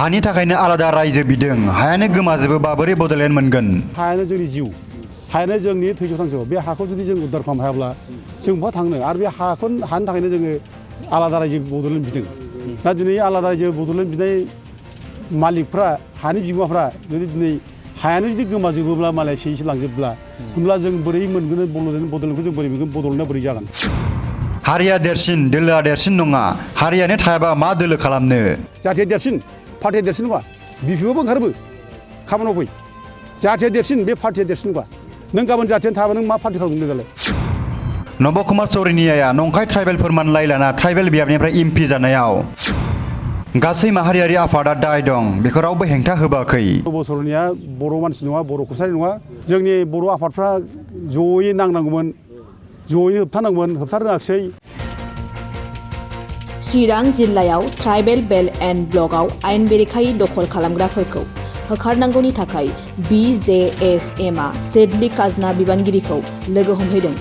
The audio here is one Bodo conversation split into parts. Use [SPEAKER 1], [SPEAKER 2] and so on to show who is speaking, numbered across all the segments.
[SPEAKER 1] हानि थाखायनो आलादा रायजो बिदों हायानो गोमाजोबोबा बोरै बड'लेण्ड मोनगोन
[SPEAKER 2] हायानो जोंनि जिउ हायानो जोंनि थैस' थांस' बे हाखौ जुदि जों उद्धार खालामनो हायाब्ला जों बहा थांनो आरो बे हाखौ हानि थाखायनो जोङो आलादा रायजो बड'लेण्ड बिदों दा दिनै आलादा रायजो बड'लेण्ड बिनाय मालिकफ्रा हानि बिगोमाफ्रा जुदि दिनै हायानो जुदि गोमाजोबोब्ला मालाय सेयैसो लांजोबब्ला होमब्ला जों बोरै मोनगोन बड'लेण्डखौ जों बोरै मोनगोन बड'लेण्डआ बोरै जागोन
[SPEAKER 1] हारिया देरसिन दोलोआ देरसिन नङा हारियानो थायाबा मा दोलो खालामनो
[SPEAKER 2] जाथिया देरसिन पार्टिया देरसिन नङा बिपिओबो ओंखारबो खामानियाव फै जाथिया देरसिन बे पार्टिया देरसिन नङा नों गाबोन जाथियानो थायाबा नों मा पार्टि खालामनो दालाय
[SPEAKER 1] नब कुमार चौरिनियाया नंखाय ट्राइबेलफोर मानलायलाना ट्राइबेल बियाबनिफ्राय एमपि जानायाव गासै माहारियारि आफादा दाय दं बेखौ रावबो हेंथा होबाखै
[SPEAKER 2] बोसोरनिया बर' मानसि नङा बर' कसारि नङा जोंनि बर' आफादफ्रा जयै नांनांगौमोन जयै होबथानांगौमोन होबथानो रोङाखिसै
[SPEAKER 3] चिरां जिल्लायाव ट्राइबेल बेल्ट एन्ड ब्लकआव आयेन बेरेखायै दखल खालामग्राफोरखौ होखारनांगौनि थाखाय BJSMआ सेडलि खाजना बिबानगिरिखौ लोगो हमहैदों।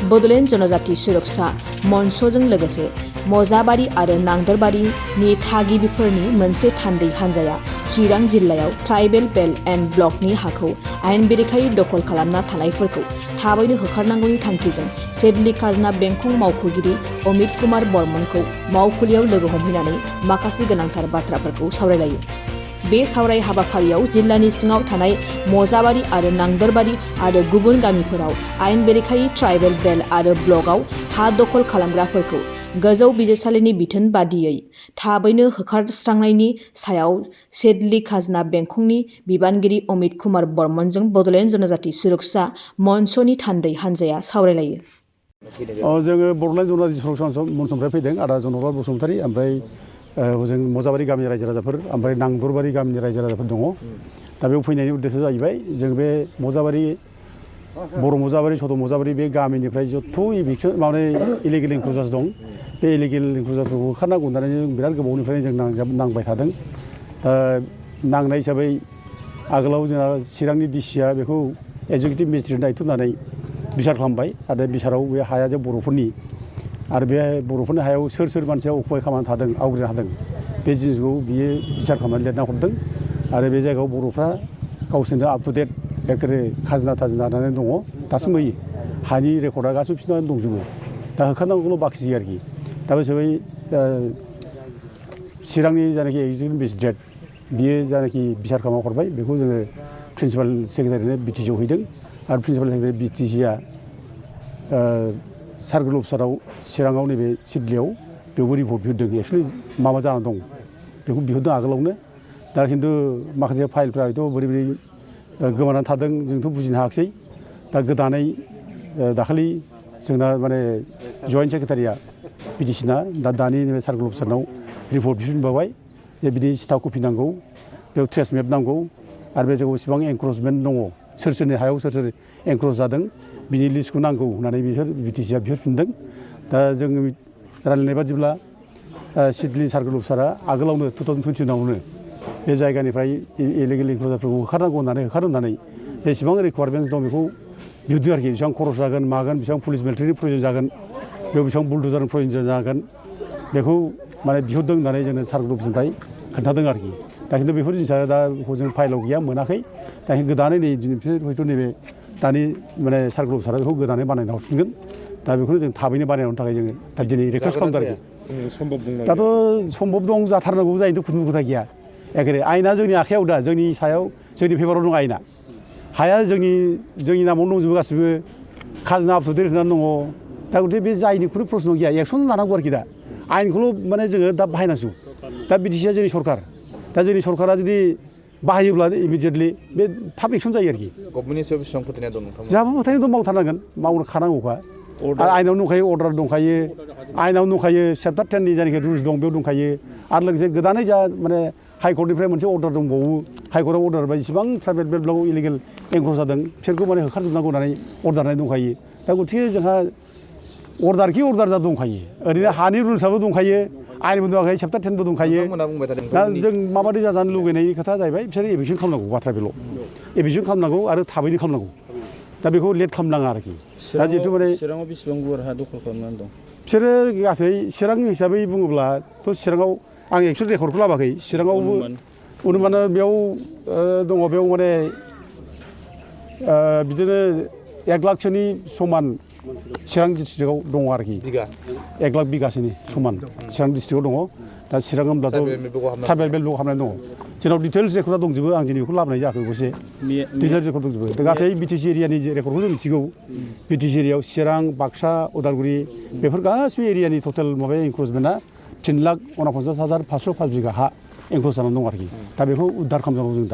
[SPEAKER 3] बड'लेण्ड जनजाति सुरक्षा मन्चजों लोगोसे मजाबारि आरो नांदरबारिनि थागिबिफोरनि मोनसे थान्दै हान्जाया चिरां जिल्लायाव ट्राइबेल बेल्ट एन्ड ब्लकनि हाखौ आयेन बेरेखायै दखल खालामना थानायफोरखौ थाबैनो होखारनांगौनि थांखिजों सेडलि खाजना बेंखन मावख'गिरि अमित कुमार बर्मनखौ मावखुलियाव लोगो हमहैनानै माखासे गोनांथार बाथ्राफोरखौ सावरायलायो। बे सावराय हाबाफारियाव जिल्लानि सिङाव थानाय मजाबारि आरो नांदरबारि आरो गुबुन गामिफोराव आयेन बेरेखायै ट्राइबेल बेल्ट आरो ब्लकआव हा दखल खालामग्राफोरखौ गोजौ बिजिरसालिनि बिथोन बादियै थाबैनो होखारस्रांनायनि सायाव सेडलि खाजना बेंखननि बिबानगिरि अमित कुमार बर्मनजों बड'लेण्ड जनजाति सुरक्षा मन्चनि थान्दै हान्जाया सावरायलायो।
[SPEAKER 2] जोङो बड'लेण्ड जनजाति सुरक्षा मन्चनिफ्राय फैदों आदा जनरलाल बसुमतारी ओमफ्राय जों मजाबारि गामिनि रायजो राजाफोर ओमफ्राय नांदरबारि गामिनि रायजो राजाफोर दङ दा बेयाव फैनायनि उद्देश्य जाहैबाय जों बे मजाबारि बर' मजाबारि सथ' मजाबारि बे गामिनिफ्राय जथ' इभिक्सन माने इलिगेल इनक्लुजार्स दं बे इलिगेल इनक्लुजार्सफोरखौ होखारनांगौ होननानै जों बिराद गोबावनिफ्रायनो जों नांबाय थादों नांनाय हिसाबै आगोलाव जोंहा चिरांनि डिसिआ बेखौ एक्जिकिउटिभ मेजिस्ट्रेट दायथ' होनानै बिसार खालामबाय आरो बिसाराव बे हाया जे बर'फोरनि आरो बे बर'फोरनि हायाव सोर सोर मानसिया अकुपाय खालामनानै थादों आवग्रिनो हादों बे जिनिसखौ बियो बिसार खालामनानै लिरना हरदों आरो बे जायगायाव बर'फ्रा गावसोरनो आप टु डेट एखेबारे खाजोना थाजिना होनानै दङ दासिमबो होयो हानि रेकर्डआ गासिबो बिसिनाव दंजोबो दा होखारनांगौल' बाखिसै आरोखि दा बे हिसाबै चिरांनि जायनाखि एक्जिकिउटिभ मेजिस्ट्रेट बियो जायनाखि बिसार खालामना हरबाय बेखौ जोङो प्रिन्सिपाल सेक्रेटारिनो बिटिसिआव हैदों आरो प्रिन्सिपाल सेक्रेटारि बिटिसिआ सार्कोल अफिसाराव चिराङाव नैबे सिडलियाव बेयावबो रिपर्ट बिहरदों एक्सुवेलि मा जाना दं बेखौ बिहरदों आगोलावनो दा खिन्थु माखासे फाइलफ्रा हयथ' बोरै बोरै गोमानानै थादों जोंथ' बुजिनो हायाखिसै दा गोदानै दाखालि जोंना माने जइन्ट सेक्रेटारिया बिटिसिना दानि सार्कोल अफिसारनाव रिपर्ट बिहरबावबाय जे बिदि स्टाफ कपि नांगौ बेयाव ट्रेस मेप नांगौ आरो बे जायगायाव बेसेबां एनक्रचमेन्ट दङ सोर सोरनि हायाव सोर सोर एनक्रच जादों बिनि लिस्टखौ नांगौ होननानै बिसोर बिटिसिआ बिहरफिनदों दा जों रायलायनाय बादिब्ला सिडलि सार्कोल अफिसारा आगोलावनो 2021आवनो बे जायगानिफ्राय इलिगेल इनक्लुजारफोरखौ होखारनांगौ होननानै जेसेबां रिकुवारमेन्ट दं बेखौ बिहरदों आरोखि बेसेबां खरस जागोन मागोन बेसेबां पुलिस मिलिटारिनि प्रयजन जागोन बेयाव बेसेबां बुलडुजारनि प्रयजन जागोन बेखौ माने बिहरदों होननानै जोंनो सार्कोल अफिसनिफ्राय खोन्थादों आरोखि दा खिन्थु बेफोर जिनिसा दा जों फाइलाव गैया मोनाखै दा गोदानै नै दिनैसो हयथ' नैबे दानि माने सार्कोल अफिसारा बेखौ गोदानै बानायना हरफिनगोन दा बेखौनो जों थाबैनो बानायनो थाखाय जोङो दा दिनै रिकुवेस्ट खालामदों आरोखि दाथ' सम्भब दं जाथारनांगौ जायैथ' खुनु खोथा गैया एखेबारे आयेना जोंनि आखायाव दा जोंनि सायाव जोंनि फेभाराव दं आयेना हाया जोंनि नामावनो दंजोबो गासिबो खाजोना आप टु डेट होनानै दङ दा गथिखे बे जायनि खुनु प्रश्न गैया एक्सन लानांगौ आरोखि दा आयेनखौल' माने जोङो दा बाहायनांगौ दा बिटिसिआ जोंनि सरकार दा जोंनि सरकारा जुदि बाहायोब्ला इमिडियेटलि बे थाब एक्सन जायो आरोखि
[SPEAKER 4] गभर्नमेन्टनि सायाव बेसेबां फोथायनाय दं नोंथां
[SPEAKER 2] जोंहाबो फोथायनाय मावथारनांगोन मावनो खानांगौखा आरो आयेनाव दंखायो अर्डार दंखायो आयेनाव दंखायो चेप्टार 10नि जायनाखि रुल्स दं बेयाव दंखायो आरो लोगोसे गोदानै जा माने हाइकर्टनिफ्राय मोनसे अर्डार दंबावो हाइकर्टआव अर्डार होबाय जेसेबां ट्राइबेल बेल्टआव इलिगेल एनक्रच जादों बिसोरखौ माने होखारजोबनांगौ होननानै अर्डार होनाय दंखायो दा गथिखे जोंहा अर्डार जा दंखायो ओरैनो हानि रुल्सआबो दंखायो आयेनबो दंखायो चेप्टार 10बो दंखायो दा जों माबादि जाजानो लुबैनायनि खोथा जाहैबाय बिसोर एभिक्सन खालामनांगौ बाथ्रा बेल' एभिक्सन खालामनांगौ आरो थाबैनो खालामनांगौ दा बेखौ लेट खालामनाङा आरोखि दा जिहेतु माने
[SPEAKER 5] चिराङाव बेसेबां गुवार हा दखल खालामनानै दं
[SPEAKER 2] बिसोरो गासै चिरां हिसाबै बुङोब्लाथ' चिराङाव आं एक्सुवेलि रेकर्डखौ लाबाखै चिराङावबो अनुमाना बेयाव दङ बेयाव माने बिदिनो 1 लाखसोनि समान चिरां डिस्ट्रिक्टआव दङ आरोखि
[SPEAKER 4] बिगा
[SPEAKER 2] 1 लाख बिगासोनि समान चिरां डिस्ट्रिक्टआव दङ दा चिरां होनब्लाथ' ट्राइबेल बेल्टआव हाबनाय दङ जोंनाव डिटेल्स रेकर्डआ दंजोबो आं दिनै बेखौ लाबोनाय जायाखै अबसे डिटेल्स रेकर्ड दंजोबो दा गासै बिटिसि एरियानि रेकर्डखौ जों मिथिगौ बिटिसि एरियायाव चिरां बाक्सा उदालगुरि बेफोर गासिबो एरियानि टटेल माबाया इनक्लुजमेन्टआ 3,49,505 बिगा हा इनक्लुज जानानै दं आरोखि दा बेखौ उद्धार खालामनांगौ जों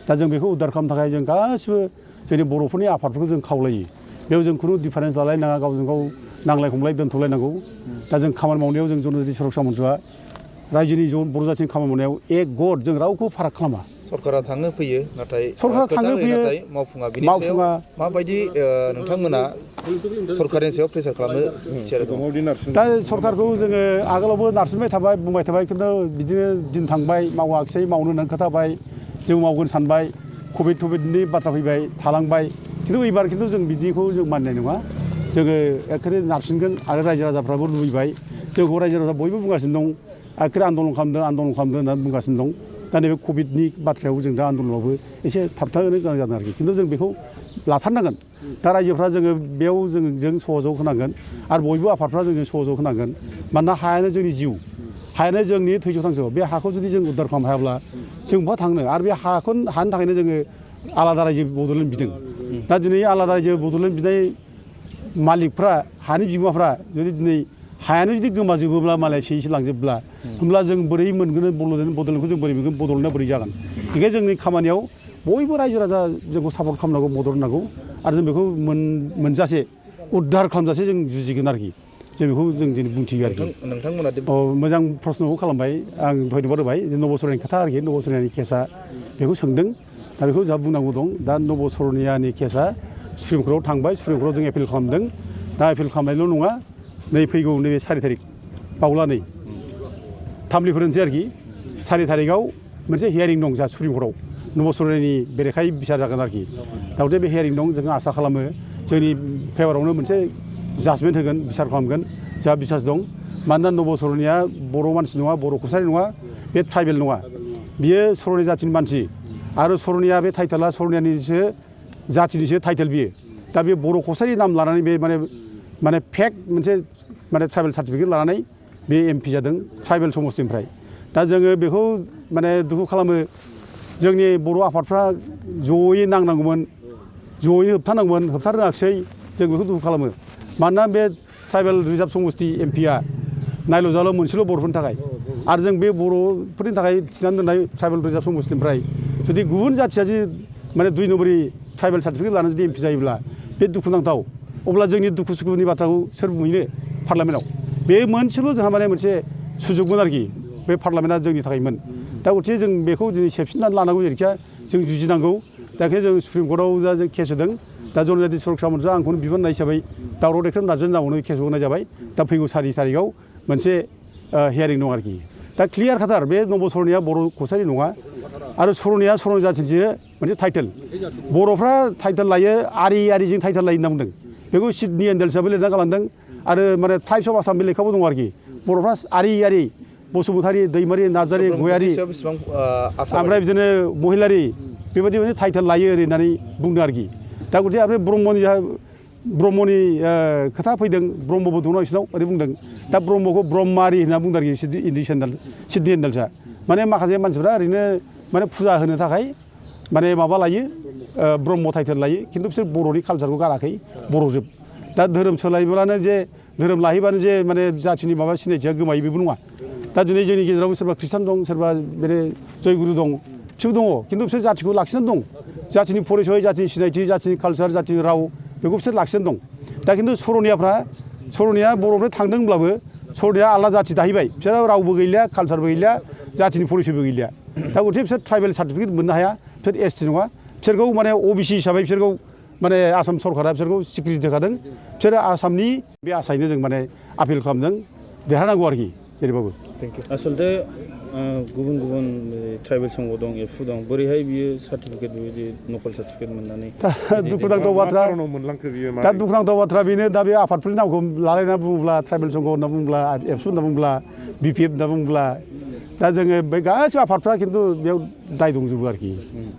[SPEAKER 2] दा जों बेखौ उद्धार खालामनो थाखाय जों गासिबो जोंनि बर'फोरनि आफादफोरखौ जों खावलायो बेयाव जों खुनु डिफारेन्स लालायनाङा गावजों गाव नांलाय खमलाय दोनथ'लायनांगौ दा जों खामानि मावनायाव जों जनजाति सुरक्षा मन्थ्रिआ रायजोनि बर' जाथिनि खामानि मावनायाव एक गद जों रावखौ फाराग खालामा
[SPEAKER 4] सरकारा थाङो फैयो नाथाय
[SPEAKER 2] सरकारा थाङो फैयो
[SPEAKER 4] मावफुङा बिनि सायाव माबायदि नोंथांमोना सरकारनि सायाव प्रेसार खालामनो थियारि दं
[SPEAKER 2] दा सरकारखौ जोङो आगोलावबो नारसिनबाय थाबाय बुंबाय थाबाय खिन्थु बिदिनो दिन थांबाय मावाखिसै मावनो होननानै खोथाबाय जों मावगोन सानबाय कभिडनि बाथ्रा फैबाय थालांबाय खिन्थु एबार खिन्थु जों बिदिखौ जों मानिनाय नङा जोङो एखेबारे नारसिनगोन आरो रायजो राजाफ्राबो लुबैबाय जोंखौ रायजो राजा बयबो बुंगासिनो दं एखेबारे आन्दलन खालामदों होननानै बुंगासिनो दं दा नैबे कभिडनि बाथ्रायाव जों दा आन्दलनावबो एसे थाबथाहोनो गोनां जादों आरोखि खिन्थु जों बेखौ लाथारनांगोन दा रायजोफ्रा जोङो बेयाव जों सहयोग होनांगोन आरो बयबो आफादफ्रा जोंजों सहयोग होनांगोन मानोना हायानो जोंनि जिउ हायानो जोंनि थैस' थांस' बे हाखौ जुदि जों उद्धार खालामनो हायाब्ला जों बहा थांनो आरो बे हाखौ हानि थाखायनो जोङो आलादा रायजो बड'लेण्ड बिदों दा दिनै आलादा रायजो बड'लेण्ड बिनाय मालिकफ्रा हानि बिगोमाफ्रा जुदि दिनै हायानो जुदि गोमाजोबोब्ला मालाय सेयैसो लांजोबब्ला होमब्ला जों बोरै मोनगोन बड'लेण्डखौ जों बोरै मोनगोन बड'लेण्डआ बोरै जागोन बेखायनो जोंनि खामानियाव बयबो रायजो राजा जोंखौ सापर्ट खालामनांगौ मदद होनांगौ आरो जों बेखौ मोनजासे उद्धार खालामजासे जों जुजिगोन आरोखि जों बेखौ जों दिनै बुंथियो आरोखि
[SPEAKER 4] नोंथांमोना
[SPEAKER 2] मोजां प्रश्नखौ खालामबाय आं दहायनोबो होबाय नब'सरनियानि खोथा आरोखि नब'सरनियानि केसा बेखौ सोंदों दा बेखौ जोंहा बुंनांगौ दं दा नब'सरनियानि केसा सुप्रिम कर्टआव थांबाय सुप्रिम कर्टआव जों एपिल खालामदों दा एपिल खालामनायल' नङा नै फैगौ नैबे 4 थारिख बावला नै थामलिफोरनोसै आरोखि 4 थारिखआव मोनसे हियारिं दं जोंहा सुप्रिम कर्टआव नब'सरनियानि बेरेखायै बिसार जागोन आरोखि दा बे हियारिं दं जों आसा खालामो जोंनि फेभारावनो मोनसे जाजमेन्ट होगोन बिसार खालामगोन जोंहा बिसास दं मानोना नब'सरनिया बर' मानसि नङा बर' कसारि नङा बे ट्राइबेल नङा बियो सर'नि जाथिनि मानसि आरो सर'निया बे टाइटेला सर'नियानिसो जाथिनिसो टाइटेल बियो दा बे बर' कसारि नाम लानानै बे माने फेक मोनसे माने ट्राइबेल सार्टिफिकेट लानानै बे एमपि जादों ट्राइबेल समस्तिनिफ्राय दा जोङो बेखौ माने दुखु खालामो जोंनि बर' आफादफ्रा जयै नांनांगौमोन जयै होबथानांगौमोन होबथानो रोङाखिसै जों बेखौ दुखु खालामो मानोना बे ट्राइबेल रिजार्भ समस्ति एमपिआ नायल' जाल' मोनसेल' बर'फोरनि थाखाय आरो जों बे बर'फोरनि थाखाय थिनानै दोननाय ट्राइबेल रिजार्भ समस्तिनिफ्राय जुदि गुबुन जाथिया जुदि माने 2 नम्बरि ट्राइबेल सार्टिफिकेट लानानै जुदि एमपि जायोब्ला बे दुखुनांथाव अब्ला जोंनि दुखु सुखुनि बाथ्राखौ सोर बुंहैनो पार्लामेन्टआव बे मोनसेल' जोंहा माने मोनसे सुजुगमोन आरोखि बे पार्लामेन्टआ जोंनि थाखायमोन दा गथिखे जों बेखौ दिनै सेबसिननानै लानांगौ जेरैखिया जों जुजिनांगौ दा ओंखायनो जों सुप्रिम कर्टआव दा जों केस होदों दा जनजाति सुरक्षा मन्थ्रिआ आंखौनो बिबान होनाय हिसाबै दावराव देख्रेब नारजेननांगौनो केस होनाय जाबाय दा फैगौ 4 थारिखआव मोनसे हियारिं दं आरोखि दा क्लियार खाथार बे नब'सरनिया बर' कसारि नङा आरो सर'निया सर'नि जाथिनिसो मोनसे टाइटेल बर'फ्रा टाइटेल लायो आरिजों टाइटेल लायो होनना बुंदों बेखौ सिडनि एन्डेल्सआबो लिरना गालांदों आरो माने टाइप्स अफ आसाम बे लेखाबो दङ आरोखि बर'फ्रा आरि बसुमतारी दैमारि नार्जारि गयारि ओमफ्राय बिदिनो महिलारि बेबायदि मोनसे टाइटेल लायो ओरै होननानै बुंदों आरोखि दा गथिखे ओमफ्राय ब्रह्मनि खोथा फैदों ब्रह्मबो दङ बिसिनाव ओरै बुंदों दा ब्रह्मखौ ब्रह्मारि होनना बुंदों आरोखि सिडनि एन्डेल्सआ माने माखासे मानसिफ्रा ओरैनो माने फुजा होनो थाखाय माने माबा लायो ब्रह्म टाइटेल लायो खिन्थु बिसोर बर'नि कालसारखौ गाराखै बर'जोब दा धोरोम सोलायब्लानो जे धोरोम लाहैबानो जे माने जाथिनि माबा सिनायथिया गोमायो बेबो नङा दा दिनै जोंनि गेजेराव सोरबा ख्रिस्टान दं सोरबा बे जयगुरु दं बिसोर दङ खिन्थु बिसोर जाथिखौ लाखिनानै दं जाथिनि परिचय जाथिनि सिनायथि जाथिनि कालसार जाथिनि राव बेखौ बिसोर लाखिनानै दं दा खिन्थु सर'निया बर'निफ्राय थांदोंब्लाबो सर'निया आलादा जाथि दाहैबाय बिसोर रावबो गैलिया कालसारबो गैलिया जाथिनि परिचयबो गैलिया दा गथिखे बिसोर ट्राइबेल सार्टिफिकेट मोननो हाया बिसोर ST नङा बिसोरखौ माने OBC हिसाबै बिसोरखौ माने आसाम सरकारा बिसोरखौ स्वीकृति होखादों बिसोरो आसामनि बे आसायैनो जों माने आपिल खालामदों देरहानांगौ आरोखि जेरैबाबो
[SPEAKER 5] आसलथे गुबुन ट्राइबेल संघ दं एबसु दं बोरैहाय बियो सार्टिफिकेट बेबायदि नकल सार्टिफिकेट मोननानै
[SPEAKER 2] दुखुनांथाव बाथ्रा बेनो दा बे आफादफोरनि नामखौ लालायना बुङोब्ला ट्राइबेल संघ होनना बुङोब्ला एबसु होनना बुङोब्ला BPF होनना बुङोब्ला दा जोङो बे गासिबो आफादफ्रा खिन्थु बेयाव दाय दंजोबो आरोखि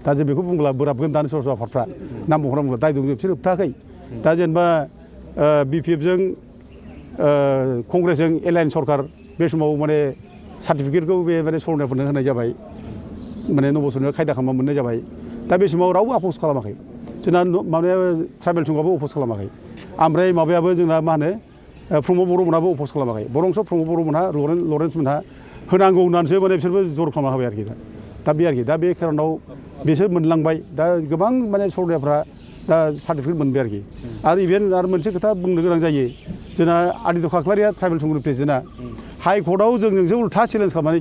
[SPEAKER 2] दा जों बेखौ बुंब्ला बोराबगोन दानि सोरबा सोरबा आफादफ्रा नाम मख'ना बुंब्ला दाय दंजोबो बिसोर होबथायाखै दा जेनेबा BPF-जों कंग्रेसजों एलायन्स सरकार बे समाव माने सार्टिफिकेटखौ बे माने सरनायफोरनो होनाय जाबाय माने नबसरनायाव खायदा खालामना मोननाय जाबाय दा बे समाव रावबो अपस खालामाखै जोंना माबाया ट्राइबेल संघआबो अपस खालामाखै ओमफ्राय माबायाबो जोंना मा होनो प्रमद बर'मोनहाबो अपस खालामाखै बरंस प्रमद बर'मोनहा लरेन्स मोनहा होनांगौ होननानैसो माने बिसोरबो जर खालामना होबाय आरोखि दा बे आरोखि दा बे खारनाव बिसोर मोनलांबाय दा गोबां माने सरनायफ्रा दा सार्टिफिकेट मोनबाय आरोखि आरो इभेन आरो मोनसे खोथा बुंनो गोनां जायो जोंना आदित्य खाख्लारिया ट्राइबेल संघनि प्रेसिडेन्टआ हाइकर्टआव जोंजोंसो उल्था चेलेन्ज खालामनानै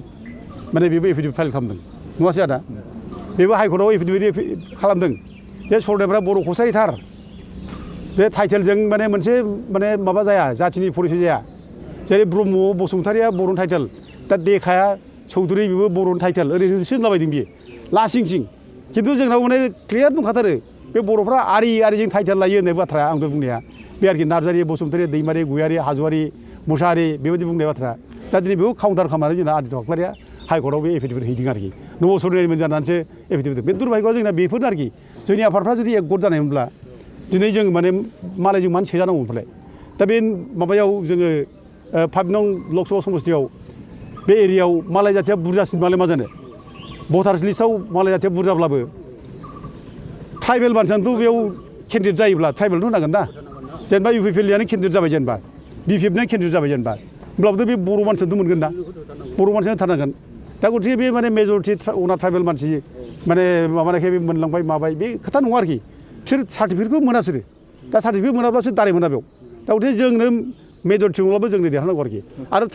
[SPEAKER 2] माने बेबो एफिडेभिट फाइल खालामदों नङासै आदा बेबो हाइकर्टआव एफिडेभिट खालामदों जे सरनायफ्रा बर' कसारिथार बे टाइटेलजों माने मोनसे माने माबा जाया जाथिनि परिचय जाया जेरै ब्रह्म बसुमतारिया बर'नि टाइटेल दा देखाया चौधुरि बेबो बर'नि टाइटेल ओरैनोसो होनलाबायदों बियो लासिं सिं खिन्थु जोंनाव माने क्लियार दंखाथारो बे बर'फ्रा आरिजों टाइटेल लायो होननाय बाथ्राया आं बे बुंनाया बे आरोखि नार्जारि बसुमतारि दैमारि गयारि हाज'वारि मुसाहारि बेबायदि बुंनाय बाथ्रा दा दिनै बेखौ काउन्टार खालामनानै जोंना आदित्य खाख्लारिया हाइकर्टआव बे एफिडेभिट हैदों आरोखि नबसरनायमोन जानानैसो एफिडेभिट बे दुर्भाग्यआ जोंना बेफोरनो आरोखि जोंनि आफादफ्रा जुदि एकगट जानायमोनब्ला दिनै जों माने मालायजों मानो सेजानांगौ ओमफ्राय दा बे माबायाव जोङो 5 नं लकसभा समस्तियाव बे एरियायाव मालाय जाथिया बुरजासिन मालाय मा जानो भटार्स लिस्टआव मालाय जाथिया बुरजाब्लाबो ट्राइबेल मानसियानोथ' बेयाव केन्डिडेट जायोब्ला ट्राइबेलथ' होनांगोन ना जेनेबा UPPLAनो केन्डिडेट जाबाय जेनेबा BPF-नो केन्डिडेट जाबाय जेनेबा होमब्लाबोथ' बे बर' मानसियानोथ' मोनगोन ना बर' मानसियानो थानांगोन दा गथिखे बे माने मेजरिटि अना ट्राइबेल मानसि माने माबानायखाय बे मोनलांबाय माबाय बे खोथा नङा आरोखि बिसोर सार्टिफिकेटखौ मोनासोरो दा सार्टिफिकेट मोनाब्लासो दारै मोना बेयाव दा गथिखे जोंनो मेजरिटि नङाब्लाबो जोंनो देरहानांगौ आरोखि आरो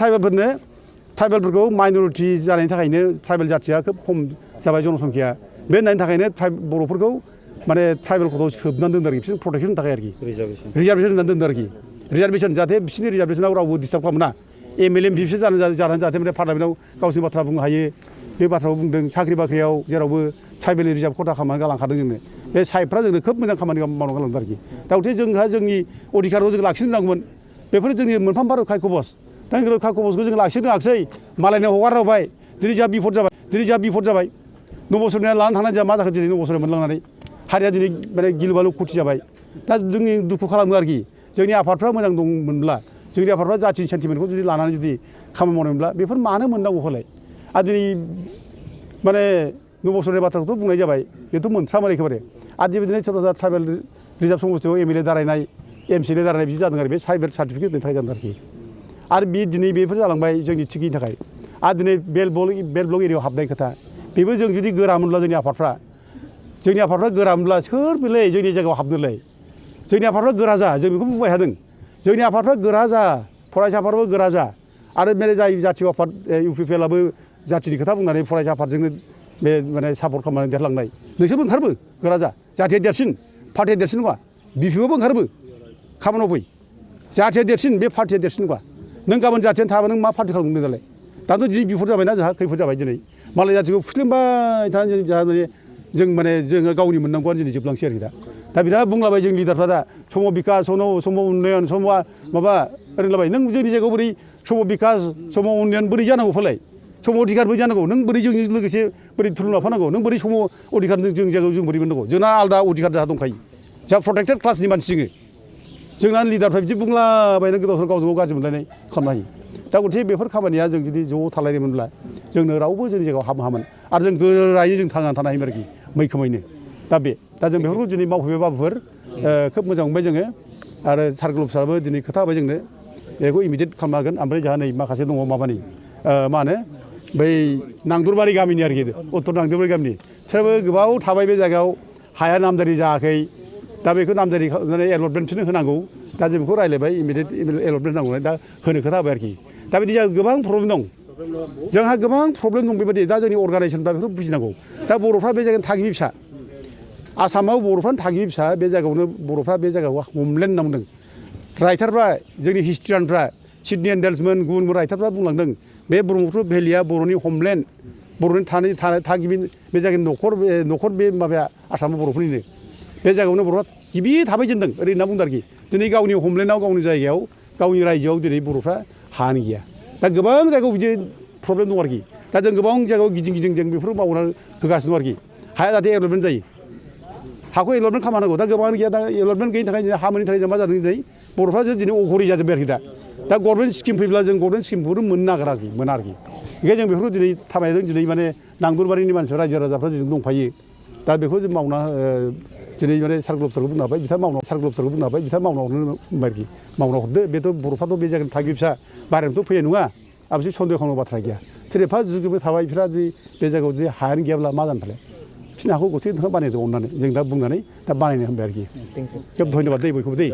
[SPEAKER 2] ट्राइबेलफोरखौ माइनरिटि जानायनि थाखायनो ट्राइबेल जाथिया खोब खम जाबाय जनसंख्या बे होननायनि थाखायनो बर'फोरखौ माने ट्राइबेल कदआव सोबनानै दोनदों आरोखि बिसोर प्रटेक्सननि थाखाय आरोखि रिजार्भेसन होनानै दोनदों आरोखि रिजार्भेसन जाहाथे बिसोरनि रिजार्भेसनाव रावबो डिस्टार्ब खालामना MLA MPसो जानानै जाहाथे माने पार्लामेन्टआव गावसोरनि बाथ्रा बुंनो हायो बे बाथ्राखौ बुंदों साख्रि बाख्रियाव जेरावबो ट्राइबेलनि रिजार्भ खथा खालामनानै गालांखादों जोंनो बे साइडफ्रा जोंनो खोब मोजां खामानि मावना गालांदों आरोखि दा गथिखे जोंहा जोंनि अधिकारखौ जों लाखिनो नांगौमोन बेफोर जोंनि मोनफा मोनफा खायखबस दा खायखबसखौ जों लाखिनो रोङाखिसै मालायनो हगारना होबाय दिनै जा बिफद जाबाय नबसरनाया लानानै थांनानै जा मा जाखो दिनै नबसरनाय मोनलांनानै हारिया दिनै माने गिलुबालु खुथि जाबाय दा जोंनि दुखु खालामो आरोखि जोंनि आफादफ्रा मोजां दंमोनब्ला जोंनि आफादफ्रा जाथिनि सेन्टिमेन्टखौ जुदि लानानै जुदि खामानि मावनायमोनब्ला बेफोर मानो मोननांगौ हलाय आरो दिनै माने नबसरनाय बाथ्राखौथ' बुंनाय जाबाय बेथ' मोनथ्रामोन एखेबारे आरो बेबायदिनो सोरबा सोरबा ट्राइबेल रिजार्भ समस्तियाव MLA दारायनाय MCLA दारायनाय बिदि जादों आरो बे ट्राइबेल सार्टिफिकेटनि थाखाय जादों आरोखि आरो बे दिनै बेफोर जालांबाय जोंनि थिगिनि थाखाय आरो दिनै बेल ब्लक एरियायाव हाबनाय खोथा बेबो जों जुदि गोरामोनब्ला जोंनि आफादफ्रा गोरामोनब्ला सोर बेलाय जोंनि जायगायाव हाबनोलाय जोंनि आफादफ्रा गोरा जा जों बेखौ बुंबाय थादों जोंनि आफादफ्रा गोरा जा फरायसा आफादफ्राबो गोरा जा आरो बे जाय जाथि आफाद UPPLआबो जाथिनि खोथा बुंनानै फरायसा आफादजोंनो बे माने सापर्ट खालामनानै देरलांनाय नोंसोरबो ओंखारबो गोरा जा जाथिया देरसिन पार्टिया देरसिन नङा BPFआबो ओंखारबो खामानियाव फै जाथिया देरसिन बे पार्टिया देरसिन नङा नों गाबोन जाथियानो थाबा नों मा पार्टि खालामनो दालाय दाथ' दिनै बिफद जाबायना जोंहा खैफोद जाबाय दिनै मालाय जाथिखौ फुस्लिमबाय थानानै जोंहा माने जोङो गावनि मोननांगौआनो दिनै जोबलांसै आरोखि दा बिराद बुंलाबाय जों लिडारफ्रा दा सम बिकास सम उन्नयन समा माबा ओरैलाबाय नों जोंनि जायगायाव बोरै सम बिकास सम उन्नयन बोरै जानांगौ फालाय सम अधिकार बोरै जानांगौ नों बोरै जोंजों लोगोसे बोरै थुलुंगा लाफानांगौ नों बोरै सम अधिकार जों जायगायाव जों बोरै मोननांगौ जोंना आलादा अधिकार जाहा दंखायो जोंहा प्रटेक्टेड क्लासनि मानसि जोंना लिडारफ्रा बिदि बुंलाबायनो गोदाव सोराव गावजों गाव गाज्रि मोनलायनाय खालामनो हायो दा गथिखे बेफोर खामानिया जों जुदि ज' थालायनायमोनब्ला जोंनो रावबो जोंनि जायगायाव हाबनो हामोन आरो जों गोरायै जों थांनानै थानो हायोमोन आरोखि मैखोमैनो दा जों बेफोरखौ दिनै मावफैबाय बाबुफोर खोब मोजां मोनबाय जोङो आरो सार्कोल अफिसाराबो दिनै खोथा होबाय जोंनो बेखौ इमिडियेट खालामनो हागोन ओमफ्राय जोंहा नै माखासे दङ माबानि मा होनो बै नांदुरबारि गामिनि आरोखि उत्तर नांदुरबारि गामिनि बिसोरबो गोबाव थाबाय बे जायगायाव हाया नामजारि जायाखै दा बेखौ नामजारि खालामनानै एलटमेन्ट बिसोरनो होनांगौ दा जों बेखौ रायज्लायबाय इमिडियेट एलटमेन्ट नांगौ दा होनो खोथा होबाय आरोखि दा बिदि गोबां प्रब्लेम दं जोंहा गोबां प्रब्लेम दं बेबायदि दा जोंनि अर्गानाइजेसनफ्रा बेखौ बुजिनांगौ दा बर'फ्रा बे जायगानि थागिबि फिसा आसामाव बर'फ्रानो थागिबि फिसा बे जायगायावनो बर'फ्रा बे जायगायाव हमलेण्ड होनना बुंदों राइटारफ्रा जोंनि हिस्ट्रियानफ्रा सिडनी एन्डेल्समोन गुबुन गुबुन राइटारफ्रा बुंलांदों बे ब्रह्मपुत्र भेलिया बर'नि हमलेण्ड बर'नि थागिबि बे जायगानि न'खर बे माबाया आसामाव बर'फोरनिनो बे जायगायावनो बर'फ्रा गिबि थाबायजेनदों ओरै होनना बुंदों आरोखि दिनै गावनि हमलेण्डआव गावनि जायगायाव गावनि रायजोआव दिनै बर'फ्रा हानो गैया दा गोबां जायगायाव बिदि प्रब्लेम दं आरोखि दा जों गोबां जायगायाव गिदिं गिदिं जों बेफोरखौ मावनानै होगासिनो दं आरोखि हाया जाहाथे एभेलेबेल जायो हाखौ एलटमेन्ट खालामनांगौ दा गोबाङानो गैया दा एलटमेन्ट गैयिनि थाखाय हा मोननि थाखाय जों मा जादों दिनै बर'फ्रा दिनै अघरि जाजोब्बाय आरोखि दा गभर्नमेन्ट स्किम फैब्ला जों गभर्नमेन्ट स्किमखौनो मोननो नागिरा आरोखि मोना आरोखि बेखायनो जों बेफोरखौ दिनै थाबायदों दिनै माने नांदरबारिनि मानसिफोरा रायजो राजाफ्रा दिनै दंफायो दा बेखौ जों मावना दिनै माने सार्कल अफिसारखौ बुंनो हाबाय बिथाङा मावना सार्कल अफिसारखौ बुंनो हाबाय बिथाङा मावना हरनो होनबाय आरोखि मावना हरदो बेथ' बर'फ्राथ' बे जायगानि थागिबि फिसा बाहेरानिथ' फैनाय नङा आं बिसोर सन्देह खालामनो बाथ्रा गैया फिर एफा जुगबो थाबाय बिफोरा जि बे जायगायाव जुदि हायानो गैयाब्ला मा जानो फालाय बिसोरनि हाखौ गथै बानायदो अननानै जों दा बुंनानै दा बानायनो होनबाय आरोखि जोब धन्यबाद दै बयखौबो दै